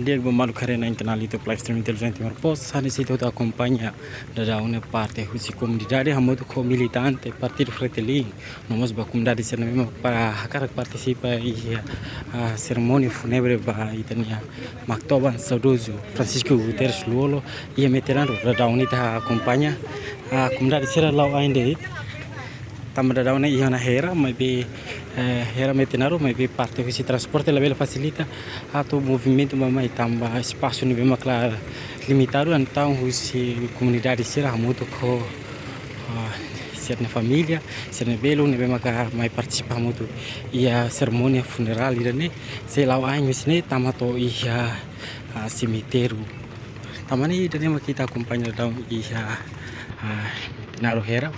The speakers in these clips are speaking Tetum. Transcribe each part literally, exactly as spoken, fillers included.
Di'ak ba maluk haree ona iha kanál YouTube Live Stream Intelijen Timor Post, hanesan ita hotu akompaña daudaun ne'e parte husi komunidade hamutuk ho militante Partidu Fretilin. No mós ba komunidade sira ne'ebé mak hakarak partisipa iha, ah, serimónia fúnebre ba ita-nia maktoban saudozu Francisco Guterres Lú-Olo, iha Metinaro daudaun ne'e ita akompaña, ah, komunidade sira la'o ain de'it. Tanba daudaun ne'e iha ona hera, maibé, eh, hera Metinaro, maibé parte husi transporte labele fasilita atu movimentu bá-mai tanba espasu ne'ebé mak la limitadu, entaun husi komunidade sira hamutuk ho, ah, sira-nia família, sira-nia belun ne'ebé maka mai partisipa hamutuk iha serimónia funerál ida-ne'e, sei la'o ain husi ne'e tama to'o iha, ah, semitériu. Tanba ne'e ida-ne'e mak ita akompaña daudaun iha, ah, Metinaro hera.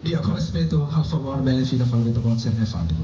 Di'ak, ho respeitu, halo favór, bele fila fali de'it ho elefante.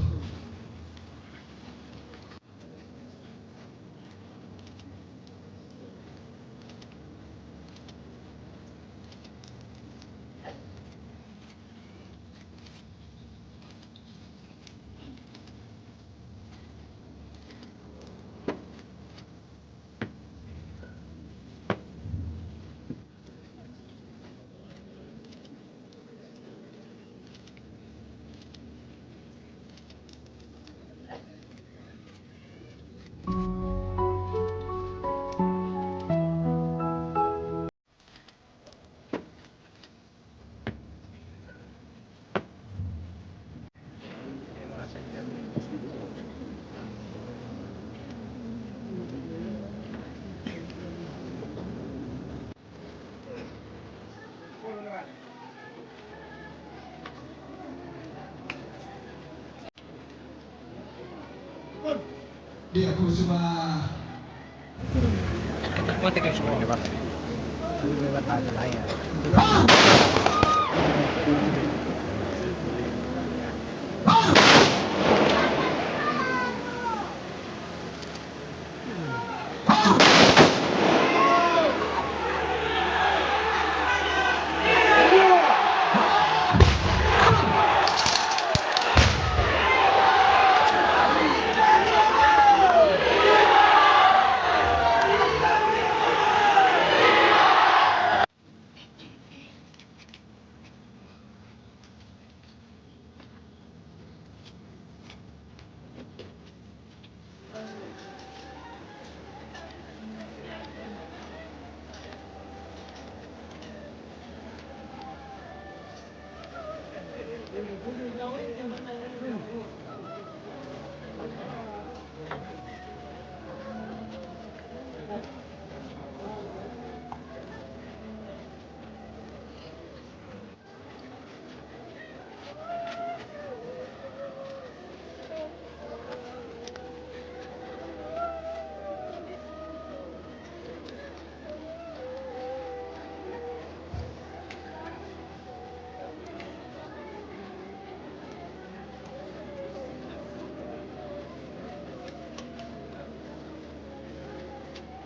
Ia, próxima.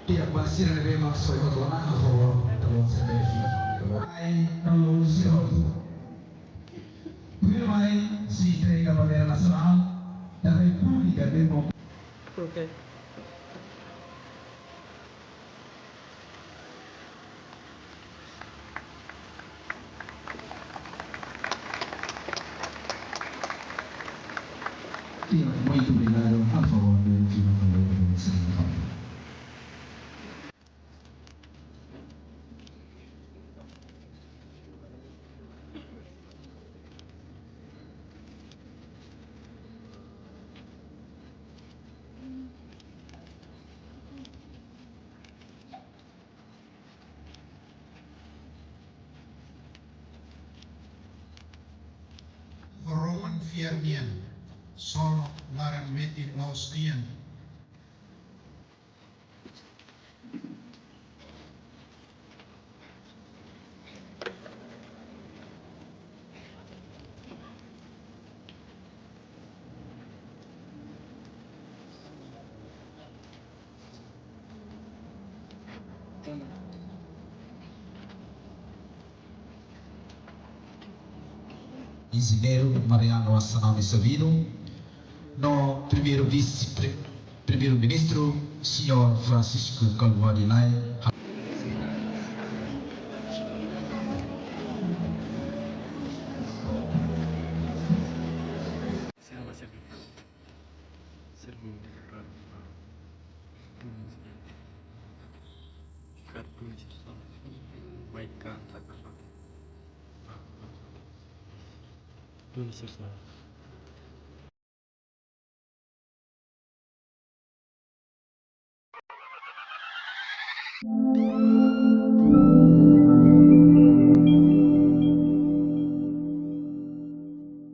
Ia, ba sira ne'ebé mak soe hotu ona, ha'u favór, telefone serbisu. Ai, telefone serbisu. Primeiru mai sei entrega bandeira nasionál da Repúblika Demokrátika. Ok. Ia, muito obrigado. Ha'u favór, Deus te abençoe. Roman fiar nian, solo laran metin la'ós nian. Enjeñeiru Mariano Assanami Sabino, no primeiru vise pre-, primeiru-ministru, señór Francisco Kalbuadi Lay.